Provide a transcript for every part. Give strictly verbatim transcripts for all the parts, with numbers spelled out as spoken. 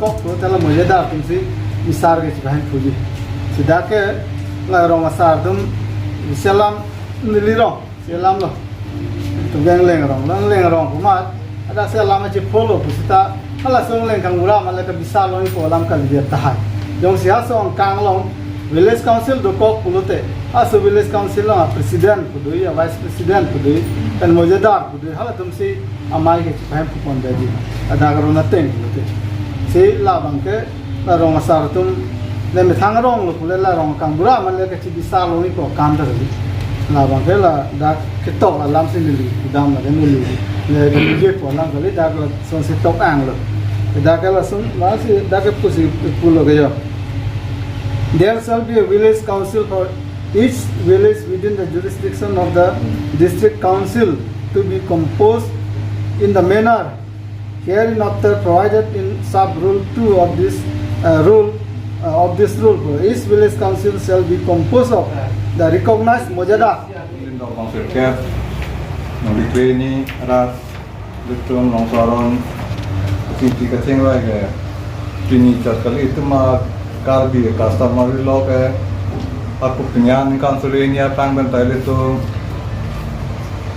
Ko tala mojadar atumsi bisar kechipahemphuji. Sita ke la rong asar atum selam neli rong, selam lo. Itum Engleng rong, Engleng rong komat, ada selam achi follow pusita, hala song leng kang ura male ke bisar longpo alam kalidet tahai. Jongsi ha song kang long, village council dokok pulote, ha so village council long a president pu do, a vice president pu do, pen mojadar pu do, halatumsi amei kechipahemphu ponji. Ada karona teng pulote. Si labang ke la rong asar atum le methang rong lo pule la rong kang bura male kechibisar longpo kam ta kali. Labang ke ladak ketok alamsi neli pudam la neli le kemujeko alam kali, dak lasonsi tok ang lo. Dak ke lason, lasi dak ke pusi pulo ke yo. There shall be a village council for each village within the jurisdiction of the district council to be composed in the manner hereinafter provided in sub rule two of this, uh, rule, uh, of this rule. Each village council shall be composed of the recognized mojadar. Lindor bang sirkep, nang dikre ni rat, Litum Longso aron, kachingki kachingvai ke, pini chot kali itum a Karbi customary law ke, ako pinyan council ini apang pen ta ilitum,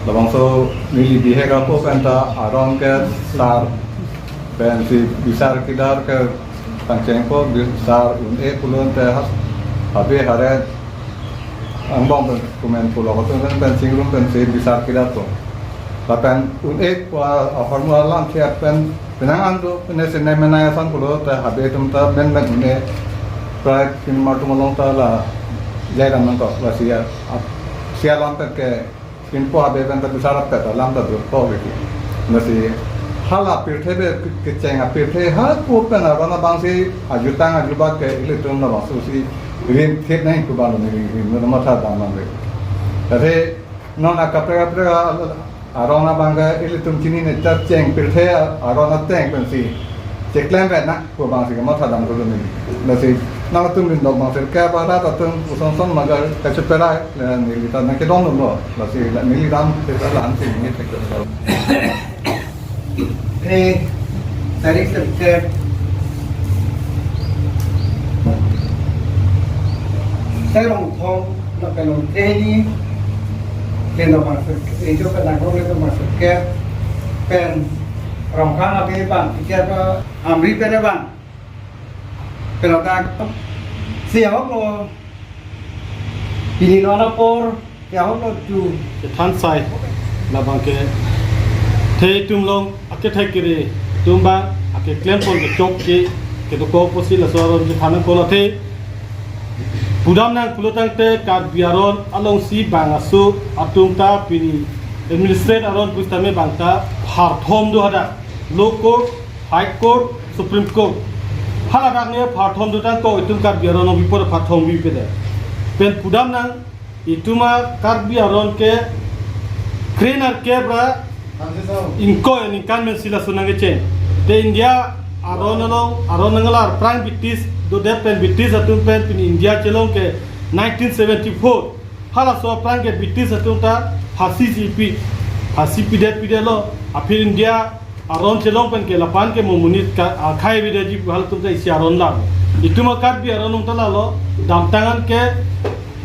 labangso neli bihek ako pen ta aron ke sar, pensi bisar kidar ke pangchengpo, bisar un-e pulote ha, habe hare angbong pen kumen pulo atum pen, pen chingrum pensi bisar kidar po. Lapen un-e pu ahormu alam thiat pen penang an do, penang si ne menai ason pulote habe atum ta men men un-e. Prai pin mar atum along ta la jai ram nangkok, lasi a, sia lam pen ke pinpo habe pen ta bisar apet alam ta dopo ke. Lasi hala pirthe be kecheng apirthe ha ko pen aron abangsi ajutang ajubat ke ilitum labangsosi rim thit nangji pu abang lo neli rim lo matha dam nang le. Tade non akaprek kaprek aron abang ke ilitum chinine ta cheng pirthe aron ateng pensi cheklem vet nang pu abangsi kamatha dam ko neli. Lasi nangtum lindor bang sirkep arat atum pusonson magar kacheperai, eh, neli ta nangkedondunlo. Lasi la neli dam seta la-an si neli thek. He, tarik sirkep. Sai Rongthong, lapen Rongtheni, lindor bang sirkep, ejo pen nangkok lindor bang sirkep, pen Rongkhang abe bang, tiket, eh, Amri pen bang. Pen ladak, si ahok lo, pini non apor, si ahok lo tu. Kethan sai, labang ke, the itum along, akethe kere, atum abang, akeklem pon kechok ke, kedokok pusi laso aron kethan nangkok lo the. Pudam nang pulo tangte Karbi aron alongsi bang aso atum ta pini administrate aron pusitame bang ta pharthom do hadak. Low court, high court, Supreme Court. Haladak ne pharthom do tangkok itum Karbi aron along bipor pharthom bipe de. Pen pudam nang itum a Karbi aron ke krenerkep ra ingkoi aningkan pensi laso nangkecheng. Te India aron along, aron nanglar aphrang British dodet pen British atum pen pini India chelong ke nineteen seventy-four. Halaso aphrang ke British atum ta phasi si pi, phasi pidet pidetlo. Aphi India aron chelong pen ke lapu-an ke mo monit ka, akhai avedet ji pu halatum ta isi aron lang. Itum a Karbi aron along ta lalo, damtang an ke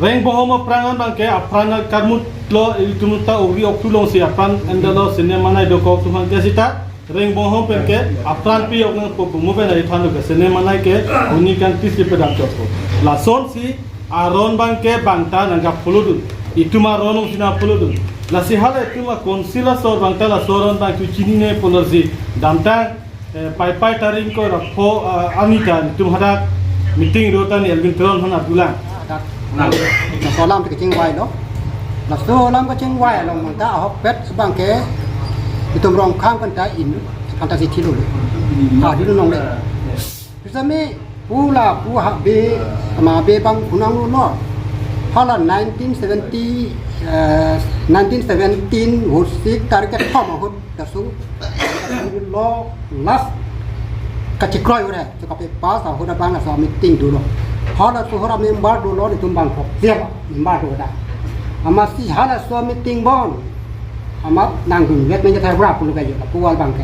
Reng Bonghom aphrang an abang ke apran karmut lo, itum ta ori oktu alongsi apran endalo, sene manai dokok atum aphan ke sita Reng Bonghom pen ke apran pijok nangpo pu mo pen ari than do ke sene manai ke huni kan tisi pedam chotpo. Lasonsi aron abang ke bang ta nangkapholodun. Itum aron alongsi nangpholodun. Lasi hala itum a council asor bang ta laso aron abang ke chinine pulosi damtang, eh, Paipai tarik ingkoi ra pho, ah, arni ta itum hadak meeting do ta ne Elwin Teron aphan adulang. Dak, nang, laso alam ta kechingvai lo. Laso alam kechingvai along bang ta ahokpet abang ke itum Rongkhang pen ta in, aphan ta si thilo le. Ha, dulu nong le. Pusitame pu la pu habe, ama habe bang kunang lo. Hala nineteen seventy, eh, nineteen seventeen vote si target thom ahut laso lo last kachekroi ore, so kapass ahut abang laso meeting dolo. Halaso ahut amember dolo, netum bang kok siapa member do da. Amatsi halaso meeting bon, amat nangdun vet nangkethai bra pulo kayo, pu abang ke.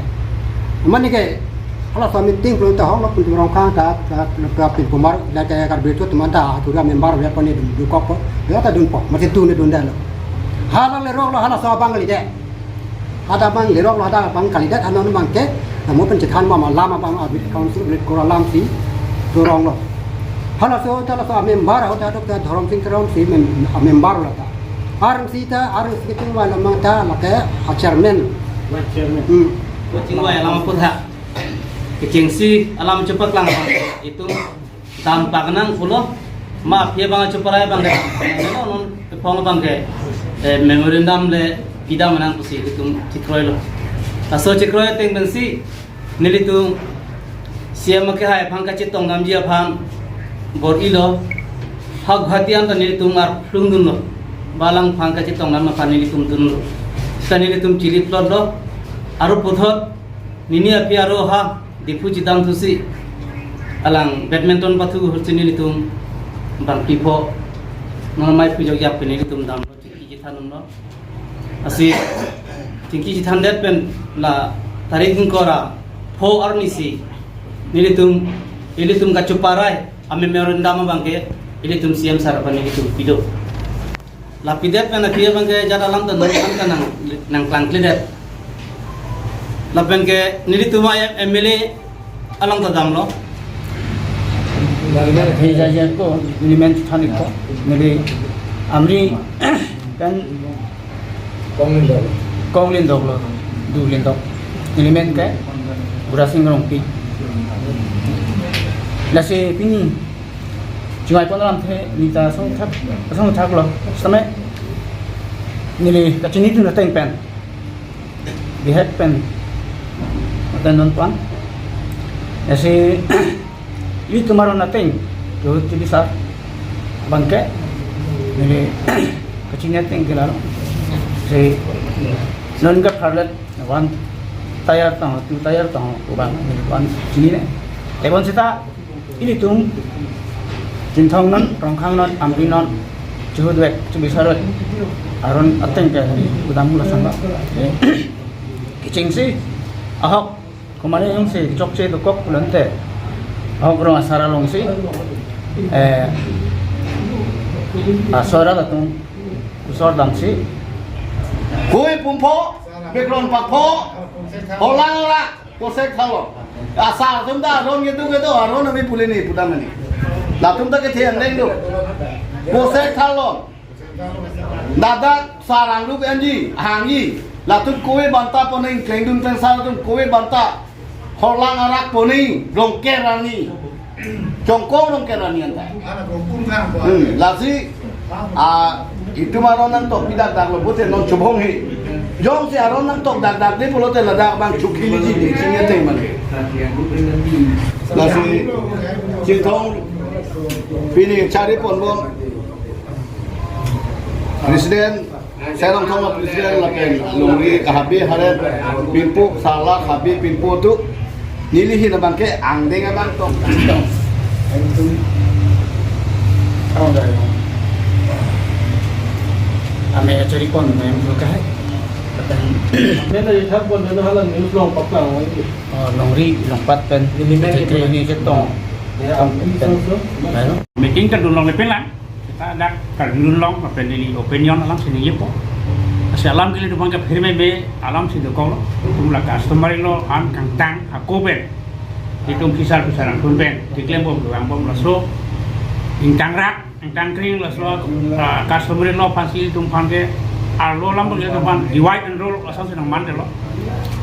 Amat ne ke Halaso meeting pulote hok lo pu Rongkhang ta, ta, ta pinpumar, la ke Karbi atum ta, atura member ya poni dun, dun kok po, ya ta dunpo, mati dun dundetlo. Hala lerok lo, halaso abang kalidet. Hadak abang lerok lo, hadak abang kalidet, anon abangke, namu pen chethan ma, ma lam abang, abit council, abit kora lam si, dorong lo. Halaso, halaso amember, hota Doctor Dhorom Sing Teron si mem-, amember lo ta. Arsi ta, arsi kechingvai alam ta, lake, a chairman. Vice chairman. Hmm. Kechingvai alam apot ha. Kechengsi alam chepaklang abang itum dam paknang pulo, ma aphi abang cheparai abangke, non non kepong abangke, eh, memorandum le pidam nang pusi itum chekroilo. Laso chekroi ateng pensi nelitum C M akehai aphan kachetong damji aphan bor-ilo. Ha Guwahati anta nelitum arphlung dunlo. Balang aphan kachetong dam aphan nelitum dunlo. Sita nelitum chili plot lo. Aro puthot nini aphi aro ha Diphu chedam thusi alang badminton pathu hursi nelitum bang pipo. Non mai pujok yak pen nelitum dam chingki chethan dunlo. Lasi chingki chethandet pen la tarik ingkoi ra pho arni si nelitum, ilitum kacheparai amemorandum abangke ilitum C M sir aphan nelitum pido. Lapidet pen aphi abangke jat alam ta nang, nang, nangklangkledet. Lapenke nelitum a M L A along ta damlo. He jaje ko, neli men than ko, neli Amri pen Konglindok. Konglindok lo, Dulindok. Neli men ke Gurasing Rongpi. Lasi pini chingvai pon alamthe neli ta songthak, songthak lo. Same neli kachinidun ateng pen, bihek pen, ateng non pan. Lasi ilitum aron ateng, Johor T V sir abangke, neli kachini ateng ke lalo. Si non ke pharlet one tier tang, two tier tang, kubang neli one chinine. Tebon sita ilitum Chinthong non, Rongkhang non, Amri non, Chehut vek, Chibisar vek aron ateng ke kudam hula sangga. Kechengsi ahok komatne jongsi chokche dokok pulote ahok rong asar alongsi, eh, asor atum usor damsi. Koi pumpho, background pakpho, holang la, posek thalo. Asar atum ta aron kedo kedo, aron ami pulini pudam ani. Latum ta kethe angdeng do. Posek thalo. Dadak sarang rup enji, hangji. Latum koi banta poning, klengdun kleng sar atum koi banta. Holang arak poning, Rongker arni. Chongkong Rongker arni anta. Hmm, lasi, ah, itum aron nangtok pidak dak lo pute non chobong he. Jongsi aron nangtok dak dak de pulote ladak abang chukhi liji de, chingya te man. Lasi, Chinthong, pini chari ponbom. President, Sai Rongthong a-president lapen longri kahabi haren pinpo, sala kahabi pinpo tu neli hin abangke angdeng abang tong. Ame achari pon mem tu kahai. Lapen Nena ithak pon nena hala news long paklang lagi. Oh, longri longpat pen. Neli men secretary ni chetong. Ya, Tong ampli pen. Soso. Lalu? Meeting kan dun longle pen lang. Seta dak kardun long, lapen neli opinion alam si ningjepo. Lasi alam kali dupang ke phir meme alam si dokok lo. Itum la customary law an kangtang ako pen. Itum phisar phisar angkun pen. Tiklem bom duang bom laso. Ingtang rak, ingtang kring laso, ah, customary law aphan si itum aphan ke arlo alam bagi itum aphan divide and rule asal si nang mandetlo.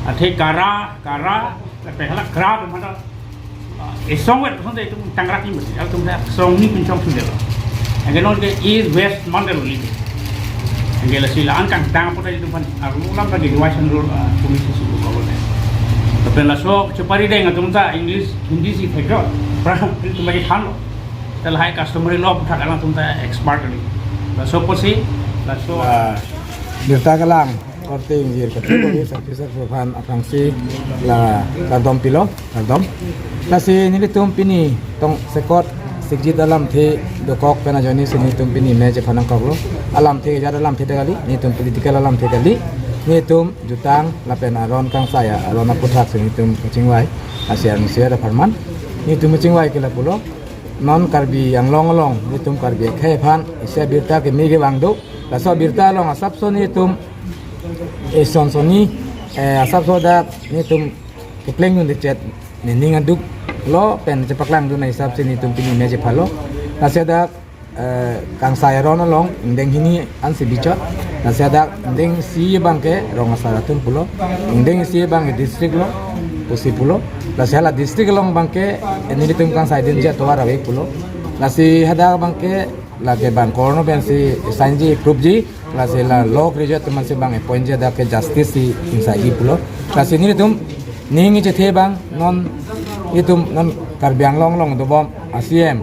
Athe kara, kara, lapen hala kra itum aphan ta, ah, esong wet, asonte itum tangrak ni mesti, atum ta song ni pinchong sudah lo. Anke non ke east west mandetlo ni. Anke lasi la an kangtang apot itum aphan, ah, ulam lagi divide and rule, ah, komisi si buka boleh. Lapen laso chepari deng atum ta English, Hindi si theklo. Pra, itum lagi thanlo. Ta lahai customary law aputhak alangtum ta expert kali. Laso apotsi, laso, ah, birta kelang korte ingjir kethek service officer aphan aphrangsi la kardom pilo, kardom. Lasi nelitum pini tongsekot sikjit alamthe dokok pen ajoine si nelitum pini me chephan nangkoklo. Alamthe kejat alamthe ta kali, nelitum political alamthe kali. Netum jutang lapen aron kangsai aron aputhak si netum kachingvai. Lasi arni si ada parman netum kachingvai ke lapulo. Non Karbi Anglong along netum Karbi akhei aphan isi abirta keme kevang do. Laso abirta along asapso netum eson soni, eh, asapso dak netum kepleng un dichet nening aduk lo pen chepaklang dun ahisap si netum pini me chephalo. Lasi dak, eh, kangsai aron along ingdeng hini ansi bichot. Lasi dak ingdeng isi abangke rong asar atum pulo. Ingdeng isi abangke district lo pusi pulo. Lasi hala district along abangke, eh, nelitum kangsai dinji atovar ave pulo. Lasi hadak abangke lake bang korno pensi sign ji, approve ji. Lasi la law graduate atum si bang appoint ji, dak ke justice si ingsaiji pulo. Lasi nelitum ning chethe abang non itum non Karbi Anglong along dobom a-C M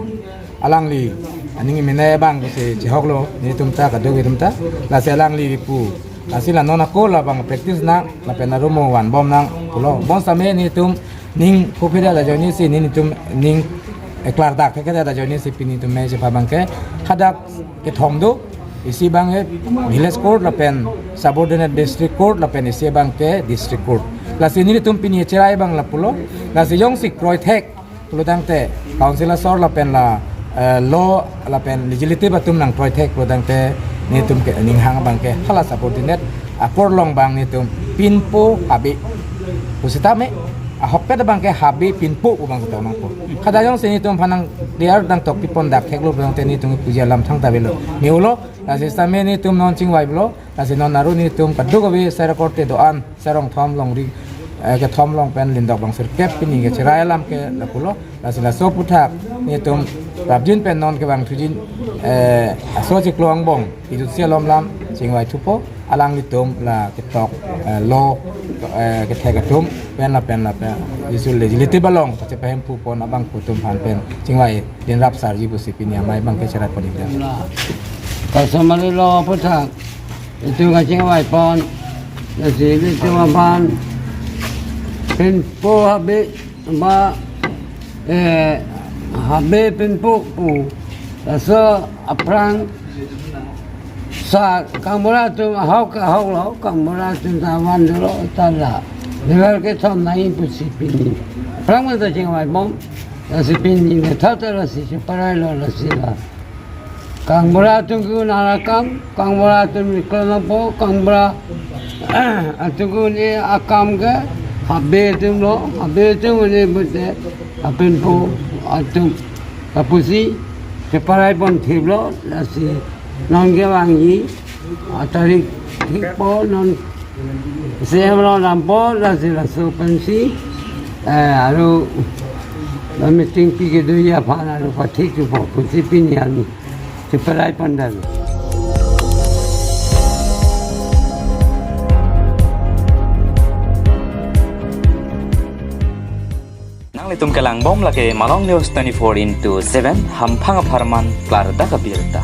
alangli aning mene abang si chehoklo netum ta kaduk itum ta. Lasi alangli pu. Lasi la non ako labang practice nang lapen arumo vanbom nang pulo. Bonsitame netum ning khuphe da ajoine si netum ning, eh, klardak kheda ajoine si pini netum me chepha abangke hadak kethom do. Isi abangke village court lapen subordinate district court lapen isi abangke district court. Lasi netum pini cherai abang lapulo. Lasi jongsi kroithek pulotangte council asor lapen la, eh, law lapen legislative atum nangkroithek pulotangte netum ke ninghang abangke hala subordinate a-court along abang netum pinpo habe pusitame ahokpet abangke habe pinpo pu abang ketok nangpo. Hadak jongsi netum aphan nang clear nangtok pipon dak theklo pulotangte netum puji alam thangta avelo. Niulo, lasi sitame netum non chingvai pulo. Lasi non aru netum kaduk ave sera korte do-an serong thom longri, eh, kethom along pen lindok bang sirkep pini kecherai alam ke lapulo. Lasi laso aputhak netum prapjin pen non kevang thujin, eh, aso chiklo angbong ijutsi alom lam chingvai thupo. Alanglitum la ketok, eh, law, eh, kethek atum pen lapen lapen isi legislative along kachepahemphu pon abangphu atum aphan pen chingvai din rap sarji pusi pini amei abangke cherai pon ikdam. Customary law aputhak itum kachingvai pon, lasi itum aphan pinpo habe ba, eh, habe pinpo pu. Laso aphrang sa kangbura atum ahok ahok lo, kangbura atum ta van dolo ta la. Level kethom nangji pusi pini aphrang mata chingvai bom. Lasi pini ne thata lasi cheparai lo lasi la kangbura atum ke-un arakam, kangbura atum ni klonangpo, kangbura atum ke-un-e akam ke habe atum lo, habe atum un-e pute apinpo atum. Lapusi cheparai pon thiplo, lasi non kevangji atarik thikpo, non C M along dampo, lasi laso pensi, eh, aru la meeting pi kedoji aphan aru pathik thupo pusi pini arni cheparai pon dalo. Nanglitum kelang bom lake Malong News twenty-four into seven, hamphang apharman klardak abirta.